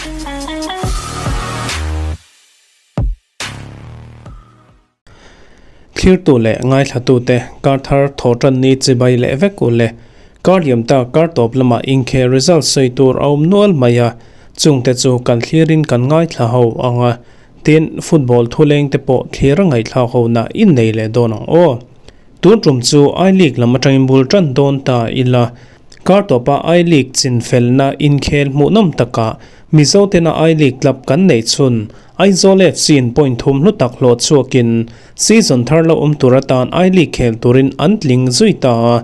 Thlirtu leh ngaithlatute kar thar thaw tan ni chibai leh vek u le. Kar liam ta kar tawp lamah inkhel result sawi tur a awm nual mai a, chungte chu kan thlirin kan ngaithla ho ang a, tin football thuleng te pawh thlir a ngaihthlak ho na i nei leh dawn ang aw. Tun tum chu I League lam atangin bul tan dawn ta ila, kar tawpa I League chinfelna inkhel hmuhnawm takah Mizo tena I League club kan neih chhun Aizawl FC in point thum hlu tak hlawh chhuakin season thar lo awm tur atan I League khel turin an tling zui ta a,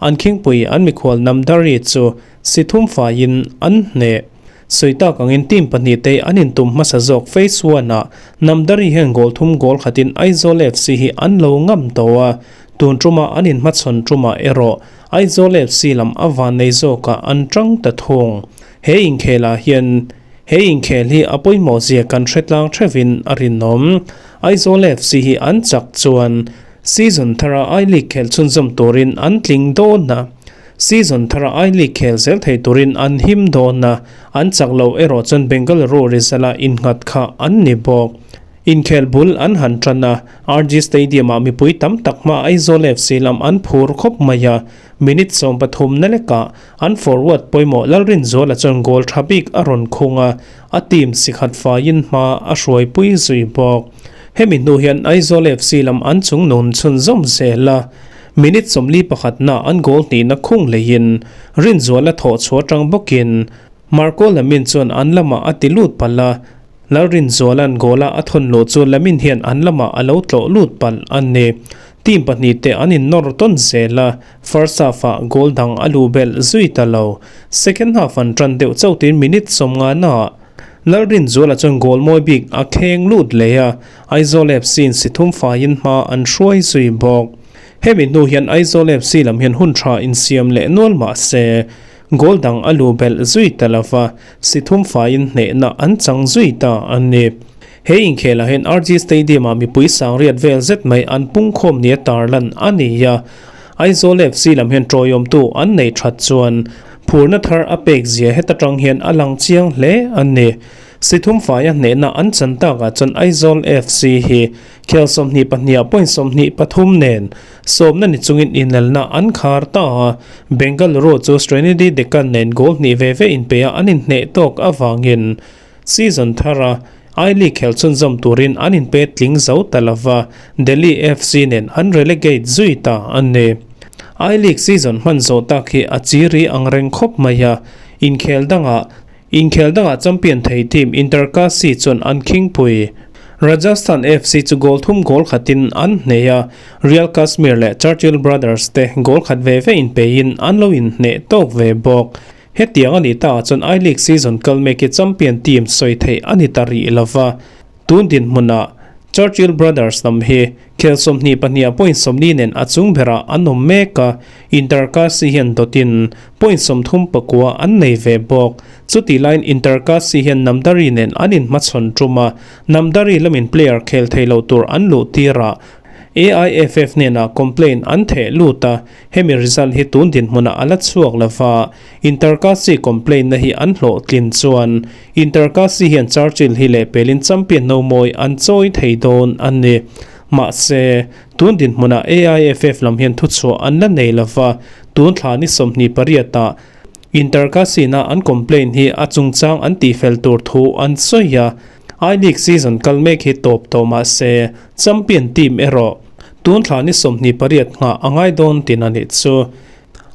an khingpui an mikhual Namdari chu si thum faiin an hneh. Sawi tak angin team pahnihte an intum hmasa zawk phase one ah Namdari hian goal thum goal khatin Aizawl FC hi an lo ngam tawh a, tun ṭuma an inhmachhawn ṭumah erawh Aizawl FC lam a vannei zawkah an ṭang ta thung. He inkhelah hian He inkhel hi a pawimawh zia kan hre tlang theuhin a rinawm. Aizawl FC hi an chak chuan season thara I-League khel chhunzawm turin an tling dawn a, season thara I-League khel zel thei turin an him dawn a, an chak lo erawh chuan Bengaluru result-a innghat kha an ni bawk. Inkhel bul an han tan a, RG Stadium-ah mipui tam tak hma Aizawl FC lam an phur khawp mai a, minute 13 na lekah An forward pawimawh Lalrinzuala chuan goal tha bik a rawn khung a, a team sikhat faiin hma a hruaipui zui bawk. Hemi hnu hian Aizawl FC lam an chung nun chhunzawm zel a, minute 41 na an goal hnihna khung leiin Rinzuala thawh chhuah atang bawkin Marco Lamin chuan an lamah a ti lut palh a, Lalrinzuala'n goal-a a thawn luh chu Lamin hian an lamah a lo tlawh lut palh a ni. Team pahnihte an innawr tawn zel a, First half-ah goal dang a luh belh zui ta lo. Second half an tan deuh chauh tiin minute 50 naah Lalrinzuala chuan goal mawi bik a kheng lut leh a, Aizawl FC in si thum faiin hma an hruai zui bawk. Hemi hnu hian Aizawl FC lam hian hun tha insiam leh nual mah se, goal dang a luh belh zui ta lo va, si thum faiin hnehna an chang zui ta a ni. He inkhelah hian RG Stadium-ah mipui sangriat vel zet mai an pungkhawm nia tarlan a ni a, Aizawl FC lam hian tawiawmtu an nei that chuan phurna thar a pek zia heta tang hian a lang chiang hle a ni. Sithum faia hnehna an chan takah chuan Aizawl FC hi khel 22 ah point 23 nen sawmna ni chungin inelna an khar ta a, Bengaluru chu Sreenidi Deccan nen goal hnih ve ve inpeia an inhneh tawk avangin Season thara I-League khel chhunzawm turin an inpe tling zo ta lova, Delhi FC nen an relegate zui ta a ni. I-League season hman zawh tak hi a chiri ang reng khawp mai a, inkhel dangah inkhel dangah champion thei team Inter Kashi chuan an khingpui. Rajasthan FC chu goal thum goal khatin an hneh a, Real Kashmir leh Churchill Brothers te goal khat ve ve inpeiin an lo inhneh tawk ve bawk. Hetiang a nih takah chuan I-League season kal mek hi champion team sawi theih a ni ta rih lo va, tun dinhmunah Churchill Brothers lam hi khel 22 ah point 40 nen a chung berah an awm mek a, Inter Kasi hian dawtin point 39 an nei ve bawk. Chutih laiin Inter Kasi hian Namdari nen an inhmachhawn tum a, Namdari lamin player khel thei lo tur an luh tirah AIFF hnenah complaint an theh lut a, Hemi result hi tun dinhmunah a la chhuak lo va, Intercassi complaint na hi an hlawhtlin chuan Intercassi hian Churchill hi lehpelin champion no mawi an chawi thei dawn a ni. Mahse, tun dinhmunah AIFF lam hian thuchhuah an la nei lo va, tun thla ni 28 ah Intercassi na an complaint hi a chungchang an tihfel tur thu an sawi a, I-League season kal mek hi tawp tawh mahse champion team erawh tun thla ni 28 nghah a ngai dawn tin a nih chu.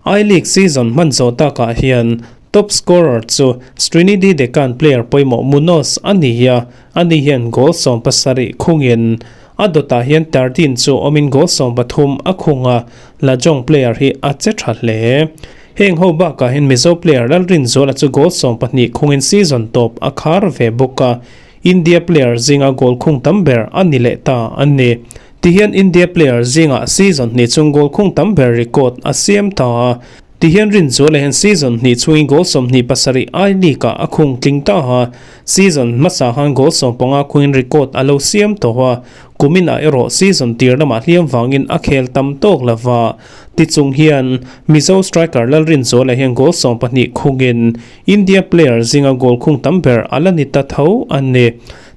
I-League season hman zawh takah hian top scorer chu Sreenidi Deccan player pawimawh Munoz a ni a, ani hian goal 17 khungin a dawtah hian Tardin chu awmin goal 13 a khung a, Lajong player hi a che tha hle. Heng ho bakah hian Mizo player Lalrinzuala chu goal 12 khungin season tawp a khar ve bawk a, India player zinga goal khung tam ber a ni leh ta a ni. Tihian India player zingah season hnih chung goal khung tam ber record a siam ta a, tihian Rinzuala hian season hnih chungin goal 27 I-League ah a khung tling ta a, season hmasa khan goal 15 khungin record a lo siam tawh a. Kumin ah erawh season tir lamah hliam vangin a khel tam tawk lova. Tichung hian Mizo striker Lalrinzuala hian goal 12 khungin India player zinga goal khung tam ber a la ni ta tho a ni.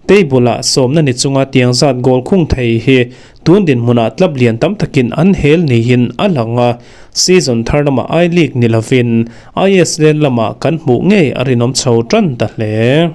Table ah sawmna ni chunga tiang zat goal khung thei hi tun dinhmunah club lian tam takin an hel niin a lang a. Season thar lamah I League ni lovin ISL lamah kan hmuh ngei a rinawm chho tan ta hle.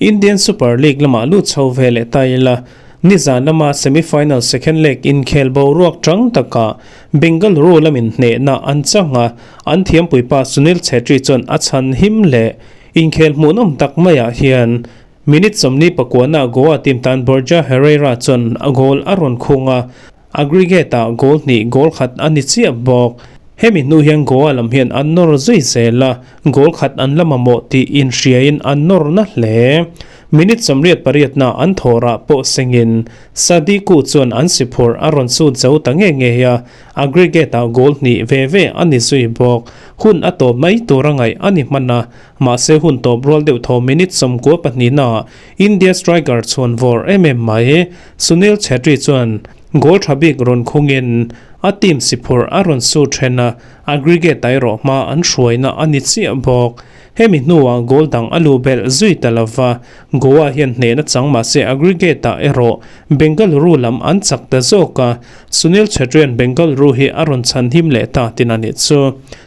Indian Super League lamah lut chho ve leh ta ila, nizan lama semi-final second leg inkhel boruak chang takah Bengaluru lamin hnehna an chang a, an thiampuipa Sunil Chhetri chuan a chhan him leh inkhel hmuhnawm tak maiah hian minute 49 Goa team tan Borja Herrera chuan a goal a rawn khung a, Aggregate-ah goal hnih goal khat a ni chiah bawk. Hemi hnu hian Goa lam hian an nawr zui zel a, goal khat an la mamawh tih inhriain an nawr na hle. Minute 88-na an thawhrah pawh sengin Sadiku chuan an si phurh a rawn sut zo ta nge nge a, aggregate-ah goal hnih ve ve a ni zui bawk. Hun a tawp mai tur a ngaih a ni hman a, mahse hun tawp rual deuh thaw minute 92-naah India striker chhuan vawr em em mai Sunil Chhetri chuan goal tha bik rawn khungin a team si phurh a rawn su then a, aggregate erawh hma an hruaina a ni chiah bawk. Hemi hnuah goal dang a lu belh zui ta lova, Goa hian hnehna chang mahse aggregate ah erawh Bengaluru lam an chak ta zawk a, Sunil Chhetrian Bengaluru hi a rawn chhan him leh ta tin a nih chu.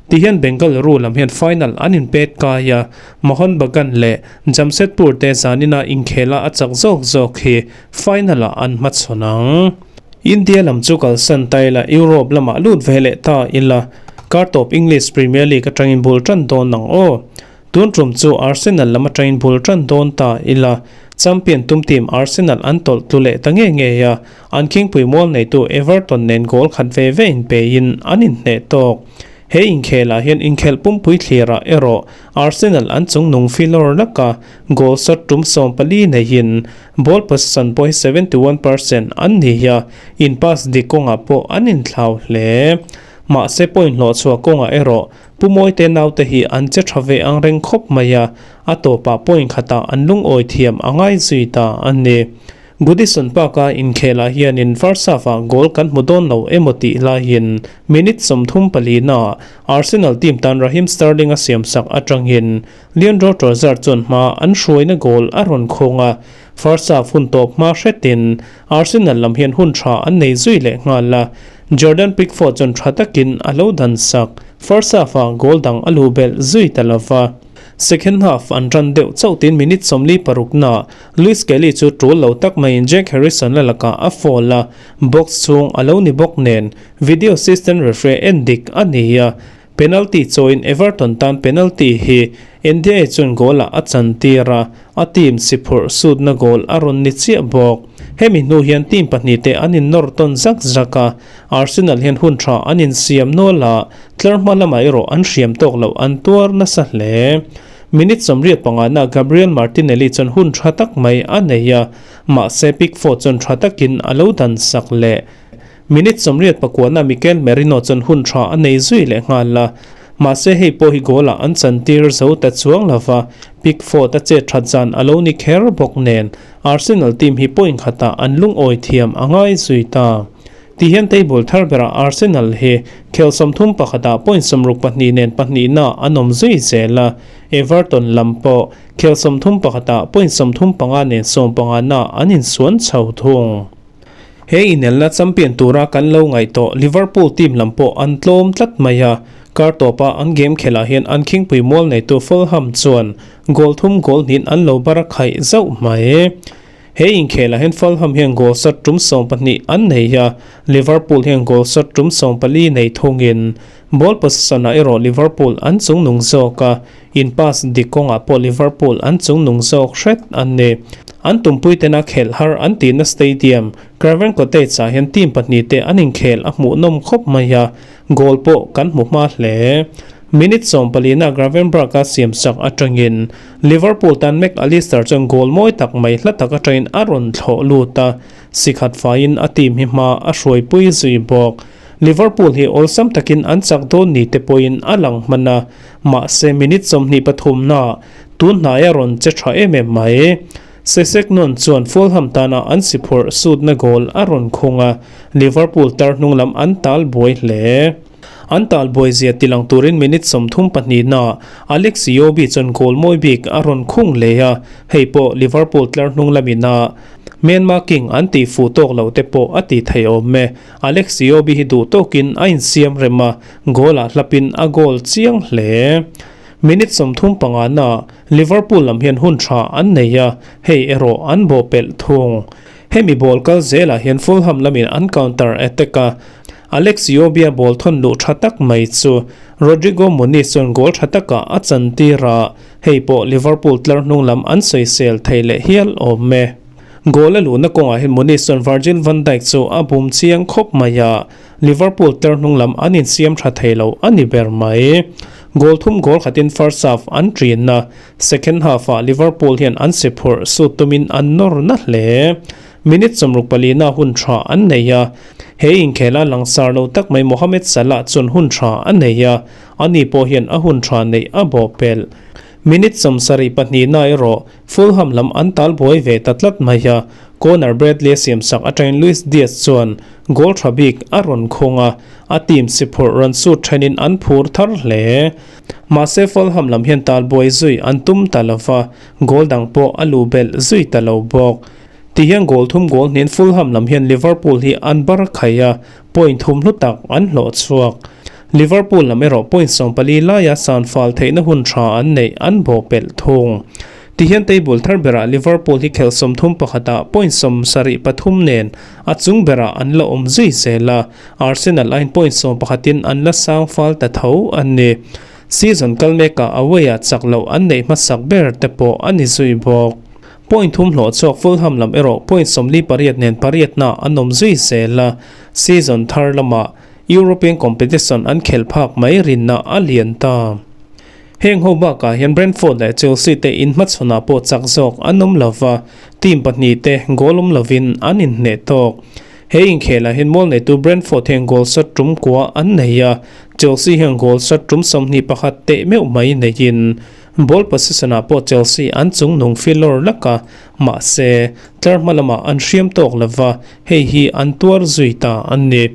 Tihian Bengaluru lam hian final an inpet kai a, Mohun Bagan leh Jamshedpur te zanina inkhela a chak zawk zawk hi final-ah an hmachhawn ang. India lam chu kalsan ta ila Europe lamah lut ve leh ta ila kartawp English Premier League atangin bul tan dawn ang aw. Tun tum chu Arsenal lam atangin bul tan dawn ta ila champion tum team Arsenal an tawlh tlu leh ta nge nge a, an khingpui mual neitu Everton nen goal khat ve ve inpeiin an inhneh tawk. He inkhelah hian inkhelh pumpui thlirah erawh Arsenal an chungnung filawr laka goal shot tum 14 neihin ball possession pawh hi 71% an ni a, in pass dik kawngah pawh an inthlau hle. Mahse point hlawh chhuah kawngah erawh Pu Mawite naute hi an che tha ve ang reng khawp mai a, a tawpah point khatah an lungawi thiam a ngai zui ta a ni. Goodison Park-a inkhelah hianin first half-ah goal kan hmu dawn lo emaw tih laiin minute 34-naah Arsenal team tan Raheem Sterling a siamsak atangin Leandro Trossard chuan hma an hruaina goal a rawn khawng a, first half hun tawp hma hretin Arsenal lam hian hun tha an nei zui leh nghal a, Jordan Pickford chuan tha takin a lo dansak. First half-ah goal dang a luh belh zui ta lova. Second half an tan deuh chauh tin minute 46-naah Lewis Kelly chu tul lo tak maiin Jack Harrison la lakah a foul a, box chhung a lo ni bawk nen video assistant referee en dik a ni a, penalty chawiin Everton tan penalty hi Ndiaye chuan goal ah a chantir a, a team si phurh sutna goal a rawn ni chiah bawk. Hemi hnu hian team pahnih te an innawr tawn zak zak a, Arsenal hian hun tha an insiam nual a, tlar hma lamah erawh an hriam tawk loh an tuar nasa hle. Minute 85-na Gabriel Martinelli chuan hun tha tak mai a nei a, mahse Pickford chuan tha takin a lo dan sak leh. Minute 89-na Mikel Merino chuan hun tha a nei zui leh nghal a, mahse hei pawh hi goal-ah an chantir zo ta chuang lo va, Pickford a chet that zan a lo ni kher bawk nen Arsenal team hi point khatah an lungawi thiam a ngai zui ta. Ti hian table thar berah Arsenal hi khel 31-ah point 62 nen pahnihna an awm zui zel a, Everton lam pawh khel 31-ah point 35 nen sawmpangana an insuan chho thung. He inelna champion tura kan lo ngaih tawh Liverpool team lam pawh an tlawm tlat mai a, kar tawpa an game khelah hian an khingpui mual neitu Fulham chuan goal thum goal hnin an lo bar a khaih zauh mai. He inkhelah hian Fulham hian goal shot tum 12 an nei a, Liverpool hian goal shot tum 14 nei thungin ball possession-ah erawh Liverpool an chungnung zawk a, in pass dik kawngah pawh Liverpool an chungnung zawk hret an ni. An tumpui tena khelh har an tihna stadium, Craven Cottage-ah hian team pahnih te an inkhel a hmuhnawm khawp mai a, goal pawh kan hmu hma hle. Minute 14-na Gravenberch-a siamsak atangin Liverpool tan Mac Allister chuan goal mawi tak mai hla tak atangin a rawn thlawh lut a, si khat faiin a team hi hma a hruaipui zui bawk. Liverpool hi awlsam takin an chak dawn ni te pawhin a lang hman a, mahse minute 23-na tun hnai a rawn che tha em em mai. Sessegnon chuan Fulham tana an si phurh sutna goal a rawn khung a, Liverpool tar hnung lam an tal buai hle. An tal buai zia tilang turin minute 32 naah Alex Iwobi chuan goal mawi bik a rawn khung leh a, hei pawh Liverpool tlar hnung lamin a man marking an tih fuh tawk loh te pawh a ti thei awm e. Alex Iwobi hi duh tawkin a insiam rem a, goal ah hlapin a goal chiang hle. Minute 35 naah Liverpool lam hian hun tha an nei a, hei erawh an bawhpelh thung. Hemi ball kal zelah hian Fulham lamin an counter attack a, Alex Iwobi-a ball thawn luh tha tak mai chu Rodrigo Muniz chuan goal tha takah a chantir a, hei pawh Liverpool tlar hnung lam an sawisel thei leh hial awm e. Goal a luhna kawngah hian Muniz chuan Virgil van Dijk chu a bum chiang khawp mai a, Liverpool tlar hnung lam an insiam tha thei lo a ni ber mai. Goal thum goal khatin first half an ṭin a, second half-ah Liverpool hian an si phurh sut tumin an nawr na hle. Minute 64 na hun tha an nei a, he inkhela langsar lo tak mai Mohamed Salah chuan hun tha a nei a, ani pawh hian a hun tha neih a bawhpelh. Minute 72 na erawh Fulham lam an tal buai ve ta tlat mai a, Conor Bradley siam sak atangin Luis Diaz chuan goal tha bik a rawn khung a, a team si phurh rawn sut thenin an phur thar hle. Mahse Fulham lam hian tal buai zui an tum ta lova, goal dang pawh a lu belh zui ta lo bawk. Ti hian goal thum goal hnin Fulham lam hian Liverpool hi an bar khai a, point thum hlu tak an hlawh chhuak. Liverpool lam erawh point 14 laia san fal theihna hun tha an neih an bawhpelh thung. Ti hian table thar berah Liverpool hi khel 31 ah point 73 nen a chung berah an la awm zui zel a, Arsenal aiin point 11 in an la sang fal ta tho an ni. Season kal mekah away ah chak loh an neih hmasak ber te pawh a ni zui bawk. Point thum hlawh chhuak Fulham lam erawh point 48 nen pariatna an awm zui zel a, season thar lamah European competition an khel phak mai rinna a lian ta. Heng ho bakah hian Brentford leh Chelsea te inhmachhawnah pawh chak zawk an awm lova, team pahnih te goal awm lovin an inhneh tawk. He inkhelah hian mual neitu Brentford hian goal shot tum kua an nei a, Chelsea hian goal shot tum 21 teh meuh mai neiin ball possession-ah pawh Chelsea an chung nung filawr lak a, mahse tlar hma lamah an hriam tawk lova, hei hi an tuar zui ta an ni.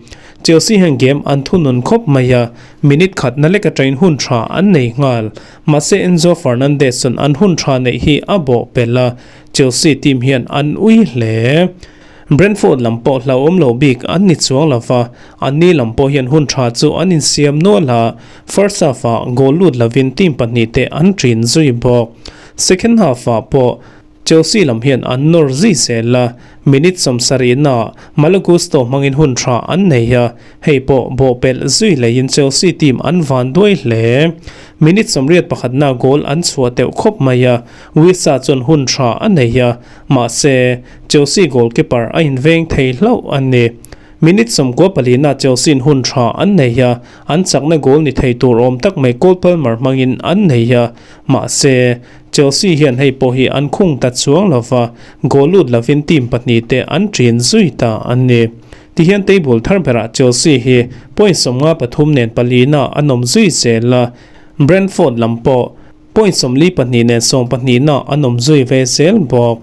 Chelsea hian game an thunun khawp mai a, minute khat na lek atangin hun tha an nei nghal. Mahse Enzo Fernandez chuan an hun tha neih hi a bawh pelh a, Chelsea team hian an ui hle. Brentford lam pawh hlauhawm lo bik an ni chuang lova, anni lam pawh hian hun tha chu an insiam nual a, first half-ah goal lut lovin team pahnih te an ṭin zui bawk. Second half-ah pawh Chelsea lam hian an nawr zui zel a, minute 70 naah Malo Gusto hmangin hun tha an nei a, hei pawh bawhpelh zui leiin Chelsea team an van duai hle. Minute 81 na goal an chhuah teuh khawp mai a, Wissa chuan hun tha a nei a, mahse Chelsea goalkeeper a inveng thei hlauh a ni. Minute 94 na Chelsea in hun tha an nei a, an chakna goal ni thei tur awm tak mai Cole Palmer hmangin an nei a, mahse Chelsea hian hei pawh hi an khung ta chuang lova, goal lut lovin team pahnih te an ṭin zui ta an ni. Ti hian table thar berah Chelsea hi point 53 nen palina an awm zui zel a, Brentford lam pawh point 42 nen 12 na an awm zui ve zel bawk.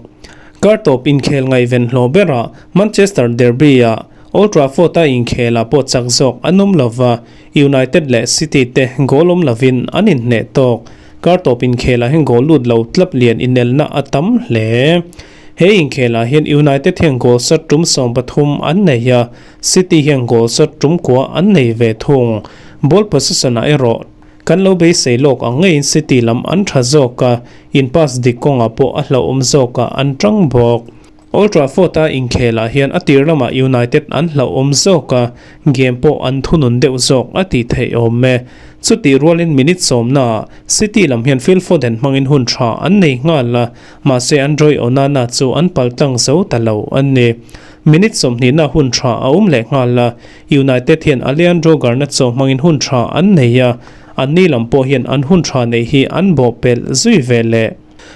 Kartawp inkhel ngaihven hlawh berah Manchester Derby-ah Old Trafford-a inkhelah pawh chak zawk an awm lova, United leh City te goal awm lovin an inhneh tawk. Kartawp inkhelah hian goal lut lo tlap lian inelna a tam hle. He inkhelah hian United hian goal shot tum 13 an nei a, City hian goal shot tum kua an nei ve thung. Ball possession-ah erawh kan lo beisei lawk ang ngeiin City lam an tha zawk a, in pass dik kawngah pawh a hlauhawm zawkah an tang bawk. Old Trafford-a inkhelah hian a tir lamah United an hlauhawm zawk a, game pawh an thunun deuh zawk a tih theih awm e. Chutih rualin minute 10 naah City lam hian Phil Foden hmangin hun tha an nei nghal a, mahse Andre Onana chu an paltlang zo ta lo an ni. Minute 20 na hun tha a awm leh nghal a, United hian Alejandro Garnacho hmangin hun tha an nei a, anni lam pawh hian an hun tha neih hi an bawhpelh zui ve leh.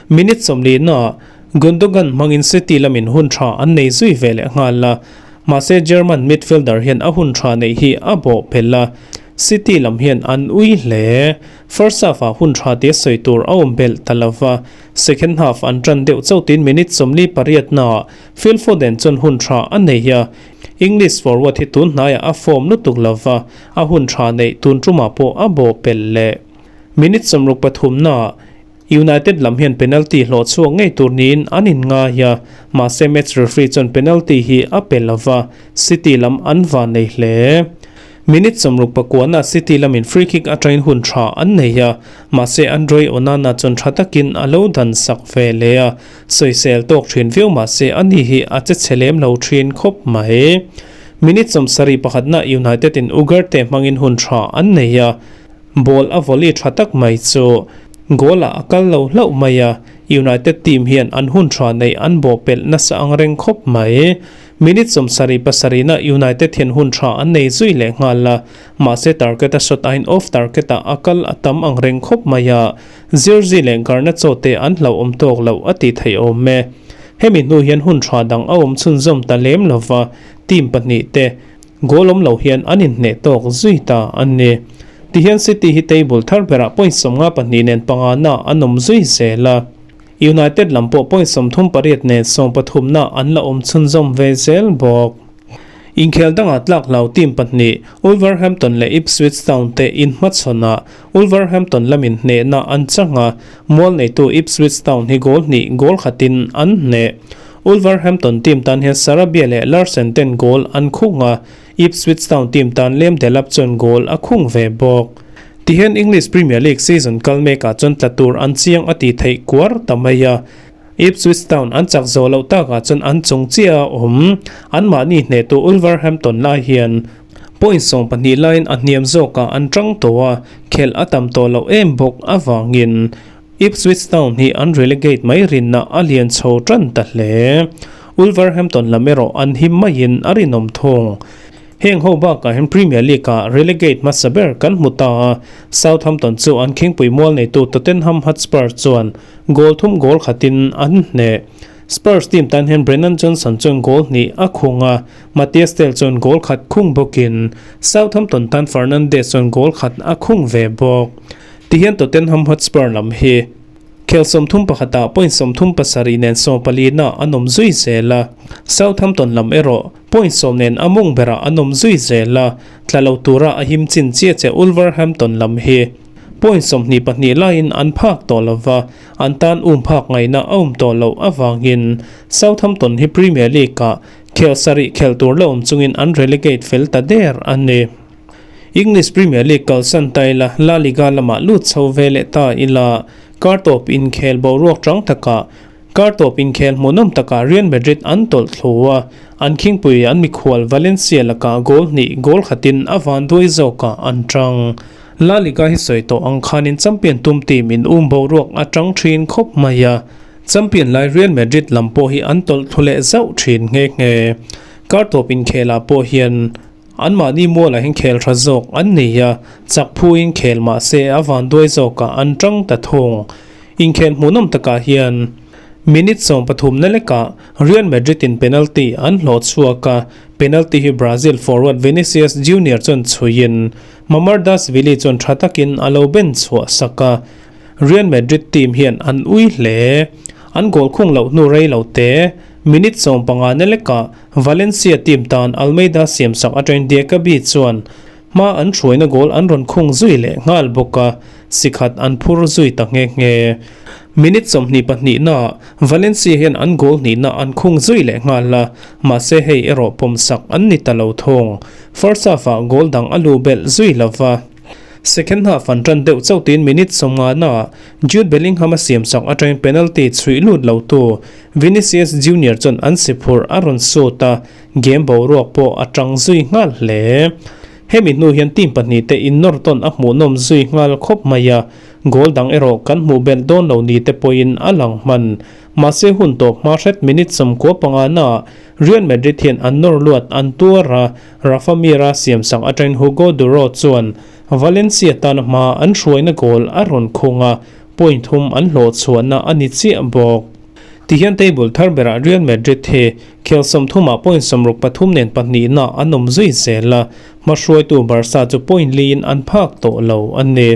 Minute 40 naah Gundogan hmangin City lamin hun tha an nei zui ve leh nghal a, mahse German midfielder hian a hun tha neih hi a bawhpelh a. City lam hian an ui hle. First half-ah hun tha tia sawi tur a awm belh ta lo va, second half an tan deuh chautin minute 48 naah Phil Foden chuan hun tha a nei a, English forward hi tun hnaiah a form lutuk lo va, a hun tha neih tun tumah pawh a bawh pelh leh. Minute 63 naah United lam hian penalty hlawh chhuak ngei tur niin an inngai a, mahse match referee chuan penalty hi a pe lo va, City lam an van nei hle. Minute 69 naah City lamin free kick atangin hun tha an nei a, mahse Andre Onana chuan tha takin a lo dan sak ve leh a, sawisel tawk thin viau mahse ani hi a che chhe lem lo thin khawp mai. Minute 71 naah United in Ugarte hmangin hun tha an nei a, ball a volley tha tak mai chu goal ah a kal lo hlauh mai a, United team hian an hun tha neih an bawh pelh nasa ang reng khawp mai. Minute 77 naah United hian hun tha an nei zui leh nghal a, mahse target a shot aiin off target ah a kal a tam ang reng khawp mai a, Zirzi leh Garnacho te an hlauhawm tawk loh a tih theih awm e. Hemi hnu hian hun tha dang a awm chhunzawm ta lem lova, team pahnih te goal awm lo hian an inhneh tawk zui ta a ni. Tihian City hi table thar berah point 52 nen panga na an awm zui zel a. United lam pawh point 38 nen 13 na an la awm chhunzawm ve zel bawk. Inkhel dangah tlak hlau team pahnih Wolverhampton leh Ipswich Town te inhmachhawn a, Wolverhampton lamin hnehna an chang a, mual neitu Ipswich Town hi goal hnih goal khatin an hneh. Wolverhampton team tan hian Sarabia leh Larsen ten goal an khung a, Ipswich Town team tan Liam Delap chuan goal a khung ve bawk. Tihian English Premier League season kal mekah chuan tla tur an chiang a tih theih kuar ta mai a. Ipswich Town an chak zawh loh takah chuan an chung chiah a awm. Anmahni hnehtu Wolverhampton lai hian point 12 laiin a hniam zawkah an tang tawh a, khelh a tam tawh loh em bawk avangin Ipswich Town hi an relegate mai rinna a lian chho tan ta hle. Wolverhampton lam erawh an him maiin a rinawm thung. Heng ho bakah hian Premier League-ah relegate hmasa ber kan hmu ta a, Southampton chu an khingpui mual neitu Tottenham Hotspur chuan goal thum goal khatin an hneh. Spurs team tan hian Brennan Johnson chuan goal hnih a khung a, Matthias Tel chuan goal khat khung bawkin Southampton tan Fernandes chuan goal khat a khung ve bawk. Tihian Tottenham Hotspur lam hi Khel 31 ah point 37 nen 14 na an awm zui zel a, Southampton lam erawh point 10 nen a mung berah an awm zui zel a, tla lo tura a him chin chiah che Wolverhampton lam hi point 22 laiin an phak tawh lova, an tan um phak ngaihna a awm tawh loh avangin Southampton hi Premier League ah khel sarih khel tur la awm chungin an relegate fel ta der a ni. English Premier League kalsan ta ila, La Liga lamah lut chho ve leh ta ila, kar tawp inkhel boruak tang takah kar tawp inkhel hmuhnawm takah Real Madrid an tawlh thlu a, an khingpui an mikhual Valencia lakah goal hnih goal khatin a van duai zawkah an tang. La Liga hi sawi tawh ang khanin champion tum team in um boruak a tang thin khawp mai a, champion lai Real Madrid lam pawh hi an tawlh thlu leh zauh thin nghe nghe. Kar tawp inkhelah pawh hian Anmahni mualah hian khel tha zawk an nei a, chak phuin khel mah se a van duai zawkah an tang ta thung. Inkhel hmuhnawm takah hian minute 13 na lekah Real Madrid in penalty an hlawh chhuak a, penalty hi Brazil forward Vinicius Junior chuan chhuiin Mamardashvili chuan tha takin a lo ben chhuah sak a, Real Madrid team hian an ui hle. An goal khung loh hnu rei lo te, minute 15 na lekah Valencia team tan Almeida siamsak atangin Diakhaby chuan hma an hruaina goal an rawn khung zui leh nghal bawk a, sikhat an phur zui ta nghe nghe. Minute 22 naah Valencia hian an goal hnihna an khung zui leh nghal a, mahse hei erawh pawmsak an ni ta lo thung. First half-ah goal dang a lu belh zui lova. Second half an tan deuh chauh tiin minute 50 naah Jude Bellingham a siamsak atangin penalty chhuih lut lo tu Vinicius Junior chuan an si phurh a rawn sut a, game boruak pawh a tang zui nghal hle. Hemi hnu hian team pahnih te innawr tawn a hmuhnawm zui nghal khawp mai a, goal dang erawh kan hmuh belh dawn lo ni te pawhin a lang hman. Mahse hun tawp hma hret minute 95 naah Real Madrid hian an nawr luat an tuar a, Rafa Mir a siamsak atangin Hugo Duro chuan Valencia tana hma an hruaina goal a rawn khung a, point thum an hlawh chhuahna a ni chiah bawk. Tihian table thar berah Real Madrid hi khel 30 ah point 63 nen pahnihna an awm zui zel a, hmahruaitu Barca chu point liin an phak tawh lo a ni.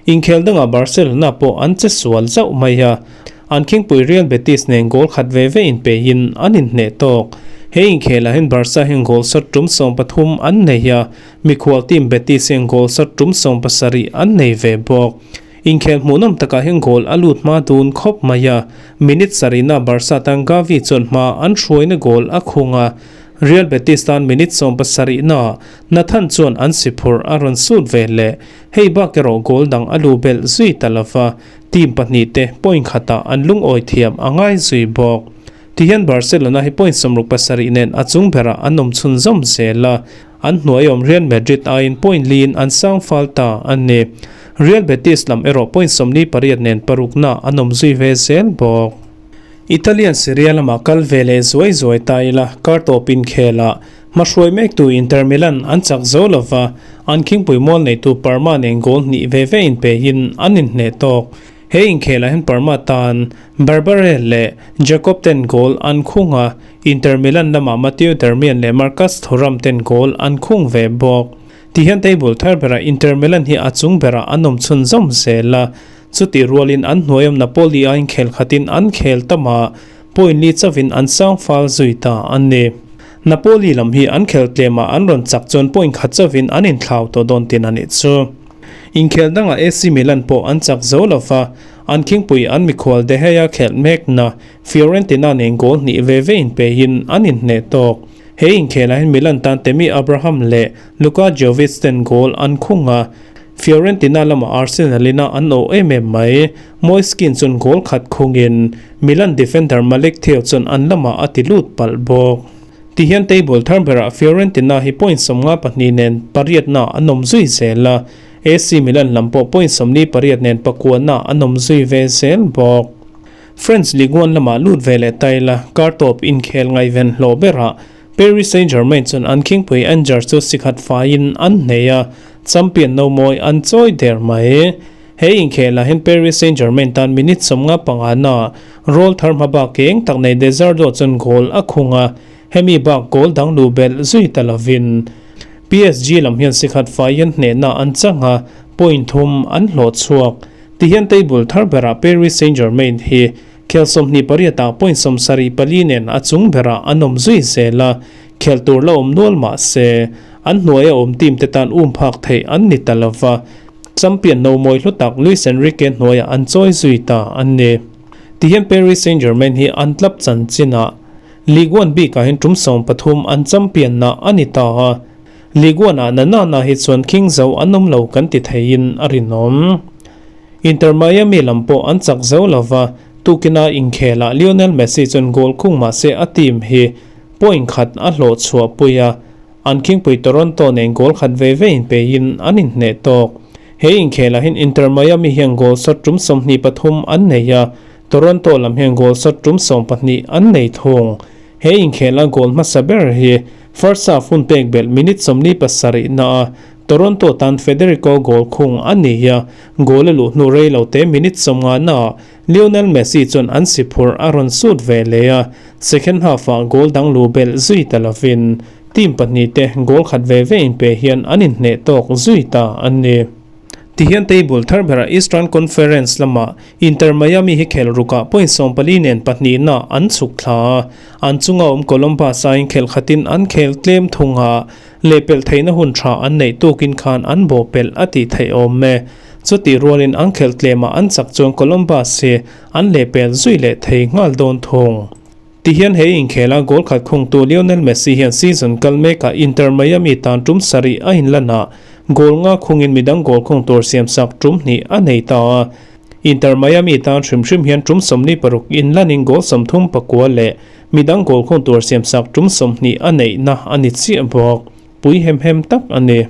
Inkhel dangah Barcelona pawh an che sual zauh mai a, an khingpui Real Betis nen goal khat ve ve inpeihin an inhneh tawk. He inkhelah hian Barca hian goal shot tum 13 an nei a, mikhual team Betis hian goal shot tum 17 an nei ve bawk. Inkhel hmuhnawm takah hian goal a lut hma dun khawp mai a, minute sarihna Barca tan Gavi chuan hma an hruaina goal a khung a, Real Betis tan minute 17na Nathan chuan an si phurh a rawn sut ve leh. Hei bak erawh goal dang a lu belh zui ta lova, team pahnih te point khatah an lungawi thiam a ngai zui bawk. Tihian Barcelona hi point 67 nen a chung berah an awm chhunzawm zel a, an hnuaiawm Real Madrid aiin point liin an sang fal ta a ni. Real Betis lam erawh point 48 nen parukna an awm zui ve zel bawk. Italian Serie A lamah kal ve leh zuai zuai ta ila, kar tawp inkhelah hmahruai mektu Inter Milan an chak zo lova, an khingpui mual neitu Parma nen goal hnih ve ve inpeihin an inhneh tawk. He inkhelah hian Parma tan Barbare leh Jacob ten goal an khung a, Inter Milan lamah Matteo Darmian leh Marcus Thuram ten goal an khung ve bawk. Tihian table thar berah Inter Milan hi a chung berah an awm chhunzawm zel a, chutih rualin an hnuaiawm Napoli a inkhel khatin an khel tam a, point li chauhin an sang fal zui ta a ni. Napoli lam hi an khel tlemah an rawn chak chuan point khat chauhin an inthlau tawh dawn tin a nih chu. Inkhel dangah AC Milan pawh an chak zo lova, an khingpui an mikhual De Gea khelh mekna Fiorentina nen goal hnih ve ve inpeihin an inhneh tawk. He inkhelah hian Milan tan Tammy Abraham leh Luka Jovic ten goal an khung a, Fiorentina lamah Arsenal ina an awh em em mai. Moise Kean chuan goal khat khungin Milan defender Malick Thiaw chuan an lamah a ti lut palh bawk. Tihian table thar berah Fiorentina hi point 52 nen pariatna an awm zui zel a, AC Milan lam pawh point 48 nen pakuana an awm zui ve zel bawk. French Ligue 1 lamah lut ve leh ta ila, kar tawp inkhel ngaihven hlawh berah Paris Saint-Germain chuan an khingpui Angers chu sikhat faiin an hnei a, champion no mawi an chawi der mai. He inkhelah hian Paris Saint-Germain tan minute 55 na roll thar hma bak eng tak nei Desardo chuan goal a khung a, hemi bak goal dang lu belh zui ta lovin PSG lam hian sikhat faiin hnehna an chang a, point thum an hlawh chhuak. Tihian table thar berah Paris Saint-Germain hi khel 28 ah point 74 nen a chung berah an awm zui zel a, khel tur la awm nual mah se an hnuaia awm team te tan um phak theih an ni ta lova, champion no mawi hlu tak Luis Enrique hnuaiah an chawi zui ta a ni. Tihian Paris Saint-Germain hi an club chanchinah Ligue 1 bikah hian tum 13 an champion na a ni ta a, Ligue 1 ah na na na hi chuan khing zo an awm lo kan ti theiin a rinawm. Inter Miami lam pawh an chak zo lova, tukina inkhelah Lionel Messi chuan goal khung mah se a team hi point khat a hlawh chhuah pui a, an khingpui Toronto nen goal khat ve ve inpeiin an inhneh tawk. He inkhelah hian Inter Miami hian goal shot tum 23 an nei a, Toronto lam hian goal shot tum 12 an nei thung. He inkhela goal hmasa ber hi first half hun pek belh minute 47 na a Toronto tan Federico goal khung a ni a, goal a luh hnu rei lo te minute 50 na Lionel Messi chuan an si phurh a rawn sut ve leh a, second half ah goal dang lu belh zui ta lovin team pahnih te goal khat ve ve inpe hian an inhneh tawk zui ta a ni. Tihian table thar berah Eastern Conference lamah Inter Miami hi khel rukah point 14 nen pahnihna an chhuk thla a, an chunga awm Columbus aiin khel khatin an khel tlem thung a, lehpelh theihna hun tha an neih tukin khan an bawhpelh a tih theih awm e. Chutih rualin an khel tlemah an chak chuan Columbus hi an lehpel zui leh thei nghal dawn thung. Tihian he inkhela goal khat khungtu Lionel Messi hian season kal mekah Inter Miami tan tum sarih a inlan a, goal nga khungin midang goal khung tur siamsak tum hnih a nei ta a. Inter Miami tan hrim hrim hian tum 26 inlanin goal 39 leh midang goal khung tur siamsak tum 20 a neihna a ni chiah bawk. Pui hem hem tak a ni.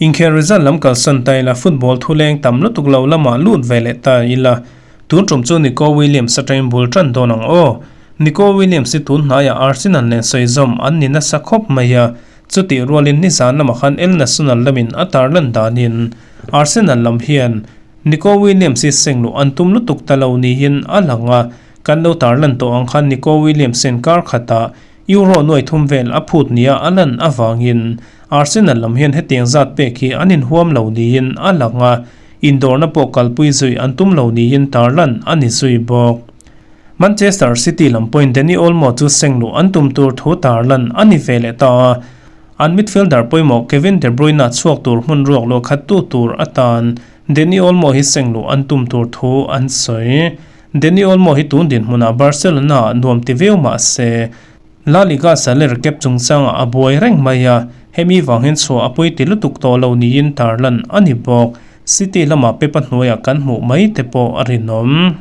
Inkhel result lam kalsan ta ila football thuleng tam lutuk lo lamah lut ve leh ta ila tun tum chu Nico Williams atangin bul tan dawn ang aw. Nico Williams hi tun hnaiah Arsenal nen sawizawm an ni nasa khawp mai a, chutih rualin nizan lamah khan El Nacional lamin a tarlan danin Arsenal lam hian Nico Williams hi seng luh an tum lutuk ta lo niin a lang a. Kan lo tarlan tawh ang khan Nico Williams hian kar khatah Euro nuai thum vel a phut nia a lan avangin Arsenal lam hian hetiang zat pek hi an inhuam lo niin a lang a, indawrna pawh kalpui zui an tum lo niin tarlan a ni zui bawk. Manchester City lam pawhin Dani Olmo chu seng luh an tum tur thu tarlan a ni ve leh ta a, an midfielder pawimawh Kevin De Bruyne chhuak tur hmun ruak luah khattu tur atan Dani Olmo hi seng luh an tum tur thu an sawi. Dani Olmo hi tun dinhmunah Barcelona-ah nuam ti viau mah se, La Liga salary cap chungchangah a buai reng mai a, hemi vang hian chhuah a pawi ti lutuk tawh lo niin tarlan a ni bawk. City lamah Pep-a hnuaiah kan hmuh mai te pawh a rinawm.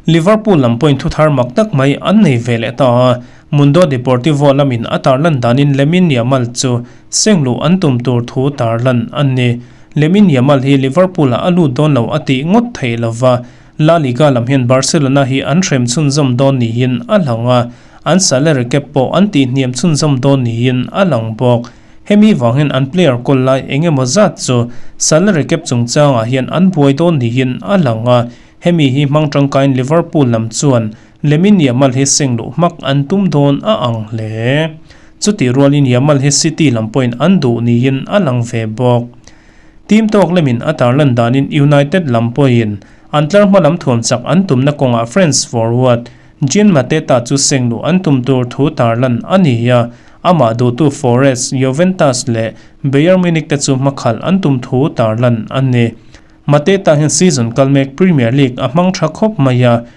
Liverpool lam pawhin thu thar mak tak mai an nei ve leh ta a, Mundo Deportivo lamin a tarlan danin Lamine Yamal chu seng luh an tum tur thu tarlan a ni. Lamine Yamal hi Liverpool-ah a lut dawn lo a tih ngawt theih lova, La Liga lam hian Barcelona hi an hrem chhunzawm dawn niin a lang a, an salary cap pawh an tihhniam chhunzawm dawn niin a lang bawk. Hemi vang hian an player kawl lai eng emaw zat chu salary cap chungchangah hian an buai dawn niin a lang a, hemi hi hmang tangkaiin Liverpool lam chuan Lamine Yamal hi seng luh hmak an tum dawn a ang hle. Chutih rualin Yamal hi City lam pawhin an duh niin a lang ve bawk. Team tawk lemin a tarlan danin United lam pawhin an tlar hma lam thuam chak an tumna kawngah France forward Jean Mateta chu seng luh an tum tur thu tarlan a ni a, amah duhtu Forest, Juventus leh Bayern Munich te chu hmakhalh an tum thu tarlan a ni. Mateta hian season kal mek Premier League a hmang tha khawp mai a,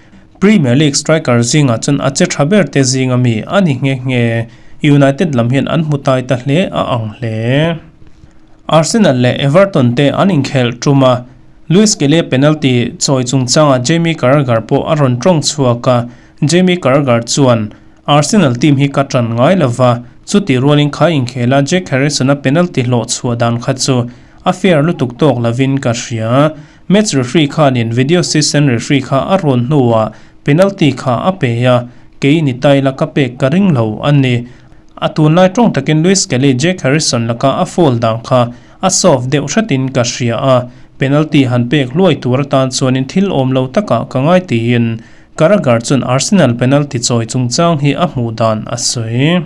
Premier League striker zingah chuan a che tha ber te zinga mi a ni nghe nghe. United lam hian an hmu tai ta hle a ang hle. Arsenal leh Everton te an inkhelh tum a, Luis Kelly penalty chawi chungchangah Jamie Carragher pawh a rawn tawng chhuak a, Jamie Carragher chuan, Arsenal team hi ka tan ngai lova, chutih rualin kha inkhela Jack Harrison-a penalty hlawh chhuah dan kha chu a fair lutuk tawk lovin ka hria. Match referee khanin video assistant referee kha a rawn hnuah penalty kha a pe a, kei ni ta ila ka pek ka ring lo a ni. A tunlai tawng takin Luis Kelly Jack Harrison laka a foul dan kha a soft deuh hretin ka hria a, penalty han pek hluai tur atan chuanin thil awm lo takah ka ngai tiin Carragher chuan Arsenal penalty chawi chungchang hi a hmuh dan a sawi.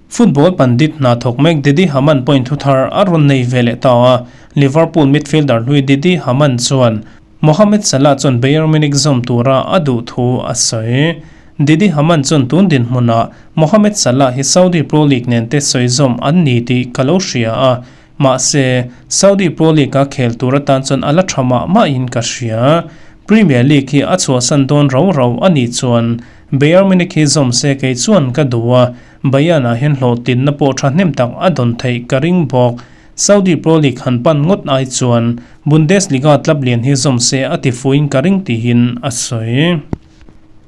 Football pandit hna thawk mek Didi Hamann pawhin thu thar a rawn nei ve leh ta a, Liverpool midfielder hlui Didi Hamann chuan Mohamed Salah chuan Bayern Munich zawm tura a duh thu a sawi. Didi Hamann chuan tun dinhmunah Mohamed Salah hi Saudi Pro League nen te sawi zawm an ni tih ka lo hria a, mahse, Saudi Pro League-a khel tur atan chuan a la tha mah mahin ka hria. Premier League hi a chhuahsan dawn rau rau a nih chuan Bayern Munich hi zawm se kei chuan ka duh a, Bayern-ah hian hlawhtlinna pawh thahnem tak a dawn theih ka ring bawk. Saudi Pro League han pan ngawt ai chuan Bundesliga club lian hi zawm se a ti fuin ka ring tihin a sawi.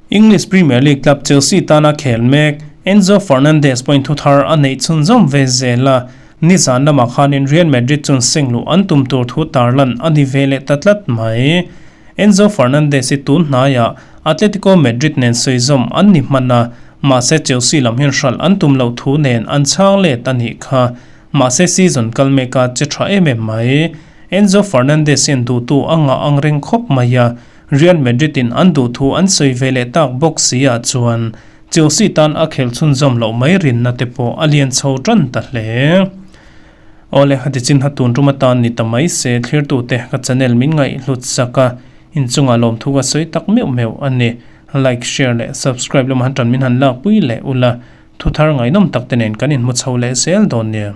English Premier League club Chelsea tana khel mek Enzo Fernandez pawhin thu thar a neih chhunzawm ve zel a, nizan lamah khanin Real Madrid chuan seng luh an tum tur thu tarlan a ni ve leh ta tlat mai. Enzo Fernandez hi tun hnaiah Atletico Madrid nen sawi zawm an ni hman a, mahse Chelsea lam hian hralh an tum loh thu nen an chhang let a nih kha. Mahse season kal mek a che tha em em mai. Enzo Fernandez hian duhtu a ngah ang reng khawp mai a, Real Madrid in an duhthu an sawi ve leh tak bawk si ah chuan Chelsea tan a khel chhunzawm loh mai rinna te pawh a lian chho tan ta hle. Awle hati chin ha tun tum atan ni ta mai se thlirtute ka channel min ngaih hlut sak a, inchungah lawmthu ka sawi tak meuh meuh a ni. Like, share leh subscribe lamah han tan min han lakpui leh ula. Thuthar ngaihnawm tak te nen kan inhmu chho leh zel dawn nia.